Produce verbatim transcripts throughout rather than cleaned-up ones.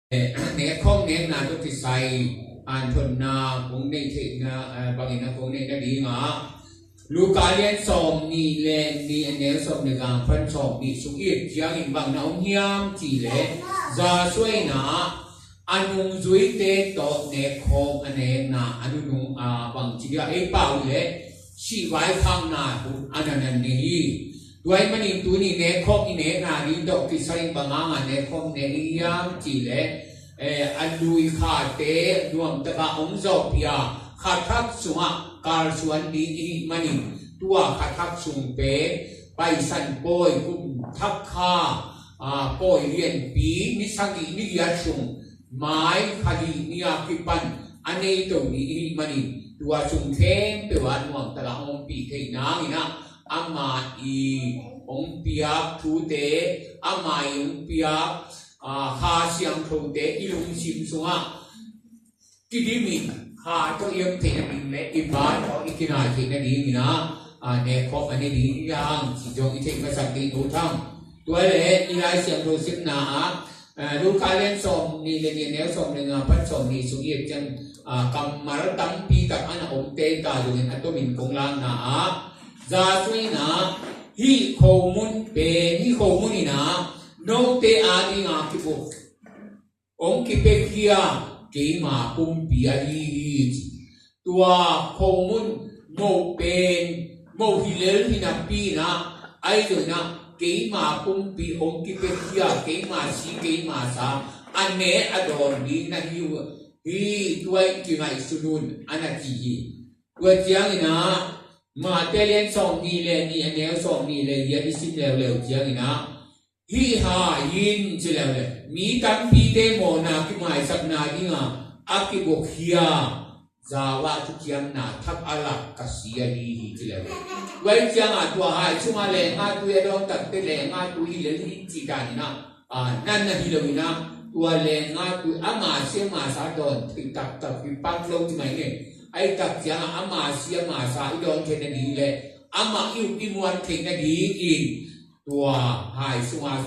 Nek khawm nekna tawh kisai hanthotna kong nei theihna bangin a kong neih nadingah Luka lian sawm nih le nih a neu sawm le nga pan sawm nih sung i et ciangin bang na om hiam cih leh Joshua in ah a nungzuite tawh nek khawm a nekna a nunung a bangci dia ei pau leh sihvai khakna hun a na nan nei hi. Tua ahih manin tuni nek khawm i nekna ding tawh kisai bang hangah nek khawm nek i hiam cih leh a lui khate nuamtaka hong zawhpih a khathak sungah kalsuan ding i hih manin tua khathak sung pen Paisan pawi kum thak kha pawi lianpi ni sagih ni giat sung mai kha li ni a kipan a nei to ding i hih manin tua sung khempeuh ah nuamtaka hong ompih theih nangin ah ama i hong piak thute ama i hong piak kha siangthote i lungsim sungah kidimin kha tawh i om theih nading le i pa tawh i kinai theih nadingin ah nek khawm a nei ding hi hang cih zong i theih masak ding uh thang. Tua le i Lai Siangtho simna ah Luka lian sawm nih le nih a neu sawm le nga pan sawm nih sung i et ciang kammal tampi tak a na om teta zongin a tomin kong lakna ah Joshua in ah hih khomun pen hih khomun in ah note a dinga kibuk hong kipiakhia keima pumpi ahi hi ci. Tua khomun moh pen moh hi lel hi napi in ah ahi zongin ah keima pumpi hong kipiakhia keima si keima sa a ne a dawn ding na hi uh hi. Tua i kingaihsun un a na ci hi. Tua ciangin ah Mate lian sawm nih le nih a neu sawm nih le giat i sim leuleu ciangin ah hih hai in ci leuleu mi tampite mawhna kimaisakna dinga a kibuakhia Zava thuciamna thak a lak ka si ahi hi ci leuleu. Tua hi ciangah tua hai sungah lenga tui a dawn takte lenga tui hi lel hi ci danin ah nan na hi lo in ah tua lenga tui ama sia ama sa dawn thei taktak hi pak lo ci mai ne. Ahi tak ciangah ama sia ama sa i dawn theih nading le amah i up i muan theih nadingin tua hai sungah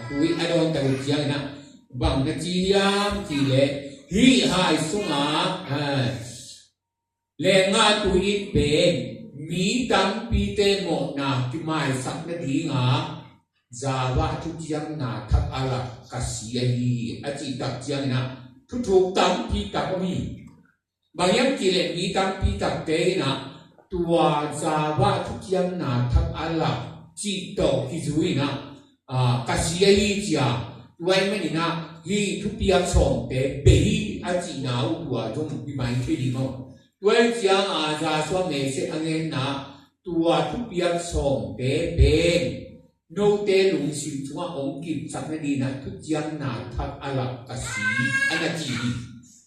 tui a dawn tak uh ciangin ah bang na ci hiam cih leh hih hai sungah lenga tui in pen mi tampite mawhna kimaisak nadinga Zava thuciamna thak a lak ka si ahi hi a cih tak ciangin ah thuthuk tampi tak om hi. Bang hiam cih leh mi tampi takte in ah tua Zava thuciamna thak a lak cih tawh kizui in ah ka si ahi ci a tua ahih manin ah hih thupiak sawmte bei hi a cihna uh tua zong i mai thei ding maw? Tua hi ciangah Joshua message a ngenna tua thupiak sawmte pen note lungsim sungah hong kipsak nadinah thuciamna thak a lak ka si a na ci hi.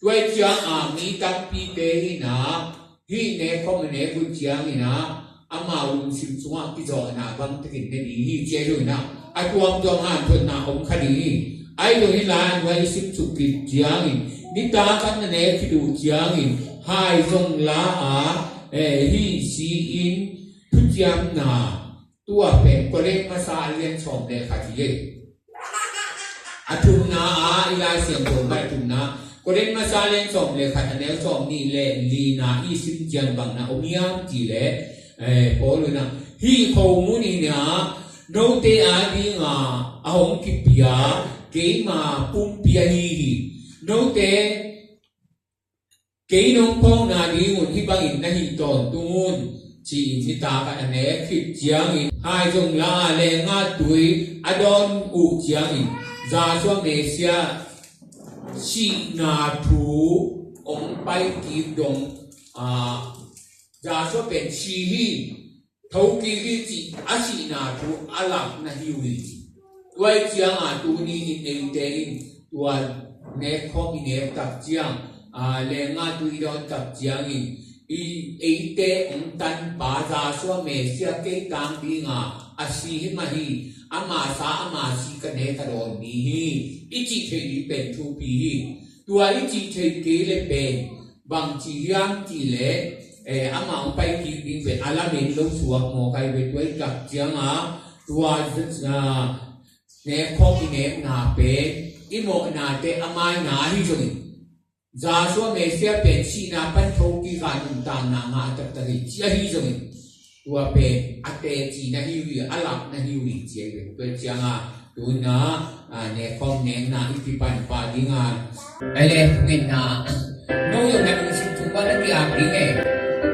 Tua hi ciangah mi tampite hinah hih nek khawm a nek uh cianginah amau lungsim sungah kizawhna bang takin ne ding hi ci a hi lo inah a tuamtuam hanthotna om kha ding hi. Ahi lo hi lai a nuai i simsuk kik ciangin nitak an na nek khit uh ciangin hai zong la a hih si-in thuciamna tua pen Korin masa a lian sawm le khat hi ei. A thumna ah i Lai Siangtho mah a thumna Korin masa a lian sawm le khat a neu sawm nih le lina i sim ciang bangna om hiam ti le Paul unah hih khomun inah note a dinga a hong kipia keima pumpi ahi hi. Note kei nong phawkna dingun hih bangin na hih tawntung un ci-in nitak a na nek khit ciangin hai zong la a lenga tui a dawn uh ciangin Joshua Messiah sihna thu hong pai kik dong Joshua pen si hi. Thokik hi cih a sihna thu a lakna hi uh hi. Tua hi ciangah tuni in eite in tua nek khawm i nek tak ciang lenga tui dawn tak ciangin i eite hong tanpa Joshua Messiah kei tang dinga a si hi mah hi. Ama sa ama si ka nek a dawn mi hi. I cih theih ding pen thupi hi. Tua i cih theih kei le pen bangci hiam ti le ama hong pai kik ding pen a lamen lo suak mawk ai ve. Tua i tak cianga tua Nekhawm i nekna pen i mawhnate a maina ahi zongin, Joshua Messiah pen sihna pan thokik a nuntakna ngah taktak hi, ci ahi zongin, tua pen a teci na hi uh hi, a lak na hi uh hi, ci ahi ve. Tua cianga tuna, a, nekhawm nekna i kipan pah dinga, a le thungetna, no zong na lungsim tung ua na kiak ding e.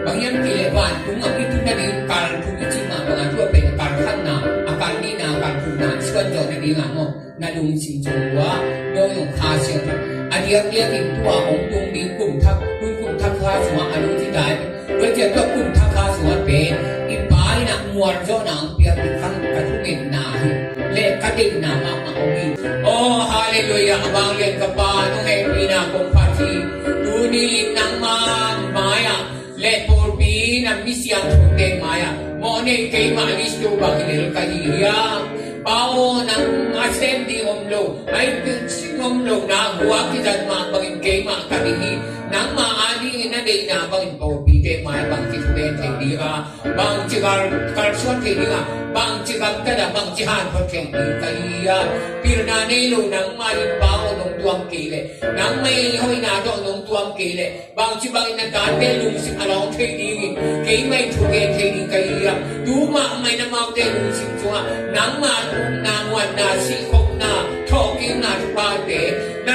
Bang hiam cih leh vantung a kitun nading kal thum i cih mah bangin tua pen kal khatna, a kal nihna, a kal thumna i suan zawh nading a maw, na lungsim tung ua, no zong Kha Siangtho a diakdiakin tua hong tung ding kum thak, kum thak kha sungah a lungsim dai. Tua ciang tua kum thak kha sungah pen i Pa in a mualzawhna hong piak ding kha ka thungetna hi, le ka deihna mahmah hong hi. Oh, halleluiah, a vanglian ka Pa, nong hehpihna kong phat hi. Tuni in nangma mai-ah le pawlpi in a mi siangthote mai-ah mawhnei keimah listu bang hi lel ka hi hiam? Pa aw, nang a sem ding om lo, a inn pilsing om lo, na hua kizat mah bangin keimah ka ding hi. Nangma a dingin na deihna bangin pawlpite mai bangci thugen thei ding a, bangci kal, kalsuan thei ding a, bangci gamtat a, bangci hanphot thei ding ka hi a. Pilna nei lo nangma in Pa aw nong tuam kei leh, nangma i hoihna tawh nong tuam kei leh, bangci bangin na tate lungsim a lawng thei dingin keimah in thugen thei ding ka hi hiam? Tu mahmah in amaute lungsim sungah nangma a upna, muanna, sihkhopna, thawhkikna thuphate na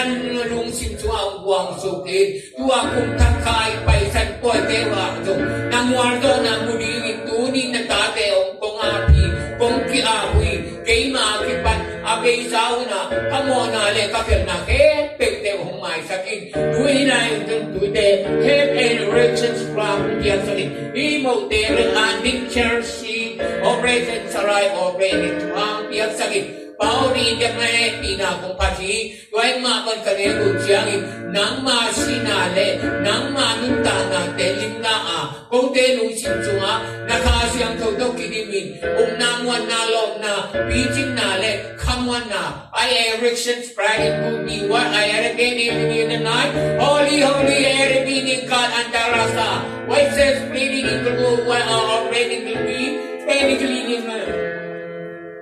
lungsim sungah hong guangsuk in, tua kum thak kha i paisan pawite uh ah zong na mualzawhna mu dingin tuni na tate hong kong ap hi, kong ki-ap uh hi. Keima a kipan a beisa uh na, ka mawhna le ka felna khempeuhte uh hong maisak in. Tuni in a, tuite, Head and Directions Program piaksak in. I mote le a ning Chelsea Operation Sarai Operation hong piaksak in. Pa aw, tuni in nang hehpihna kong phat hi. Tua ahih mah bangin ka nek uh ciangin nangma sihna le nangma nuntaknate limna a, kote lungsim sungah na Kha Siangtho tawh kidimin, upna, muanna, lawpna, picingna le khamuanna, I erection spreading to be what I had a baby in the night. Holy, holy, Erebini God and Darasa. Why says bleeding in the blue? Why are already bleeding?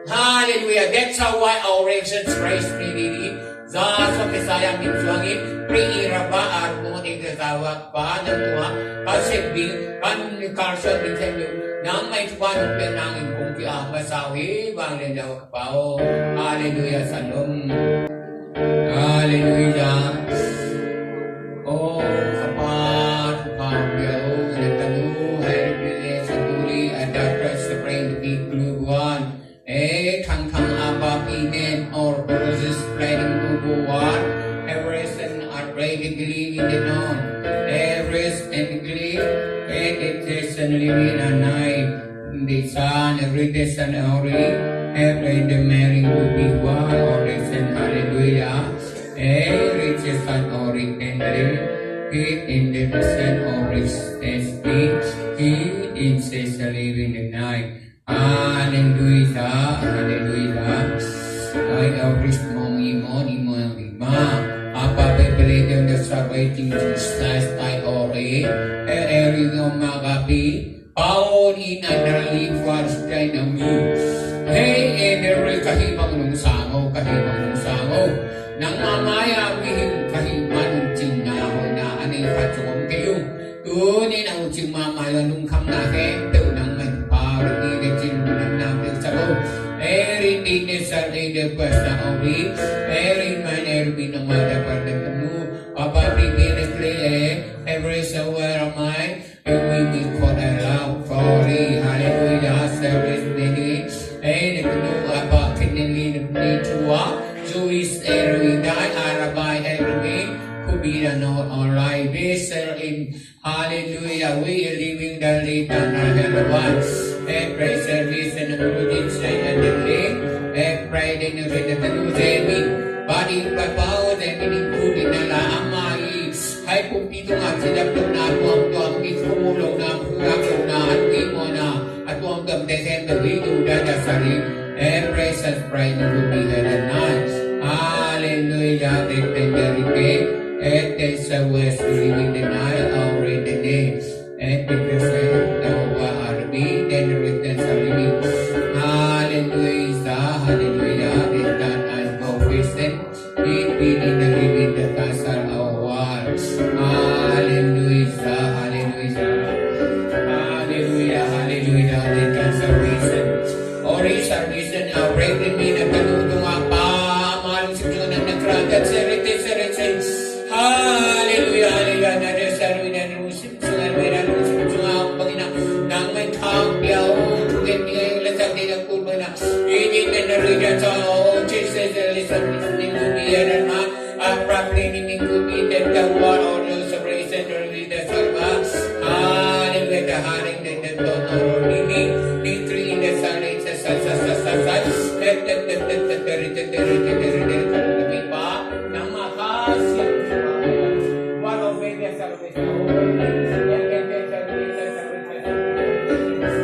Hallelujah. That's how why our reactions Christ may be. Joshua Messiah min suangin, Pri Iraba Armon Igresawa, Pa nang tua, ka sep ding, kan kalsuan ding sem ding, nang mai tuan ding pen nang in kong ki ama sau hi, bang len dau ka pau. Hallelujah, Shalom. Hallelujah. Oh, ka Pa, ka Pa, biau, na tanu, hai, rebele, satuli, adapter, spring, big blue one. Eh, thang thang apa pinen or bruises spreading to go war. Everest and are ready gleam in the dawn. Everest and gleam, eh, it is and living a night. The sun, every day sun, ori, every day merry to be war, or the sun, hallelujah. Eh, riches and ori, and live, it in the sun, ori, stays, it in says, living the night. Hallelujah, hallelujah. Ai, Elvis, mong imon, imon, ima. Apa pe pele dem da sa waiting to stay, stay, ore. E, eri, no, magapi. Paon in anali far stay na mi. Hey, e, eri, kahi bang lung sango, kahi bang lung sango. Nang mamaya mihim kahi man cing na ho na ani khat som kei u. Tuni na u cing mama la lungkham na khempeuh nang man pa ra ni le cin nang na peuh sa lo. Eri ni ne sa le de pa sa o bi. Eri man eri bi na ma da pa da ka mu. Papa bi bi ne kle e. Every so where am I? Every bi ko da la. Glory, hallelujah, service ni ni. Eri ne kunu apa kini ni ni tua. Jewish eri dai Arabai eri. Could be the North or Lai. Be in Hallelujah, we are living the life and the health one. Every service and the religion and the day. Every day you read the new day. Body by power, then we need food in the la amai. Hai pumpi tu ngak silap tu na tuam tuam ki tu lo na kurak lo na ati mo na. Atuang tuam te sem tu wi tu da da sari. Every such pride will be the night. Hallelujah, the tender day. It is the west living the night, our in the day. Hallelujah, hallelujah. Break in me, na kanu tunga pa, malung sim tunga na kra, that serete serete. Hallelujah, hallelujah, na de serete na lung sim tunga na lung sim tunga pangina. Nang mai thang piau, tugen piau la tak de na kurba na. Ini na na rida tao, Jesus, listen, listen, listen, listen, Aprapni ni minggu ni den da wa o lo sabri sen ri da salva. Haring da da haring da da to no ro ni ni ni tri da sali sa sa sa sa sa sa. Te te te te te te ri te te ri te te ri te te ri pa. Nang ma ha si wa lo ve da salve sa o. Ya ke te te ri te te ri te te ri.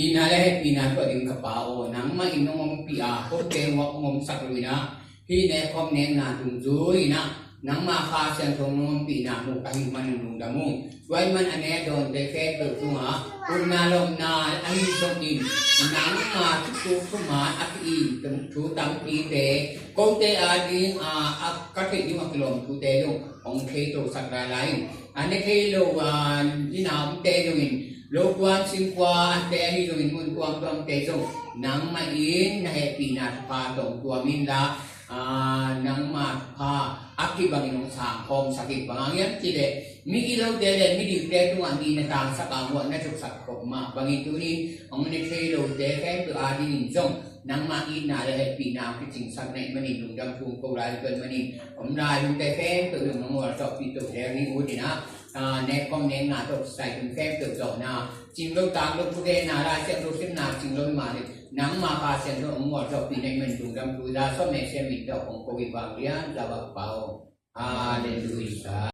Itna le hehpihna tuah ding ka Pa aw, nangmah in nong ompih a, kote hong omsak lo in ah, hih nekhawm nekna dungzui in ah, nangmah Kha Siangtho nong ompihna mu ka hih manin lungdam ung. Tua ahih man a nek dawnte khempeuh tungah upna lawhna ahi zongin, nangmah thutuk thuman a ki-it thu tampite, kote ading a, a ka theih ding a kilawm thute zong hong thei tosak lailai in, a ne thei lo a, inn a omte zongin, lokuan singkuante ahi zongin, mun tuamtuamte zong nangmah in na hehpihna thupha tawh tuam inla, a, nangmah thupha a kibangin hong sangkhawmsak in. Bang hang hiam cih leh, mi gilote le midikte tungah mi na tangsak a, muah na tuksak khop mah bangin, tuni hong ne thei lote khempeuh adingin zong nangmah itna le hehpihna hong kicingsak na hih manin lungdam thu hong ko lai, tua ahih manin om lai lungte khempeuh zong nong mualzawhpih to lel hi. Ut in ah, a, nekhawm nekna tawh kisai tung khempeuh zawhna, cing lo tang lo, thudena, Lai Siangtho simna cing lo hi mah leh, nangmah Kha Siangtho hong mualzawhpih na hih manin lungdam thu za sawm le sia min tawh hong ko hi, vanglian Topa aw. Halleluiah.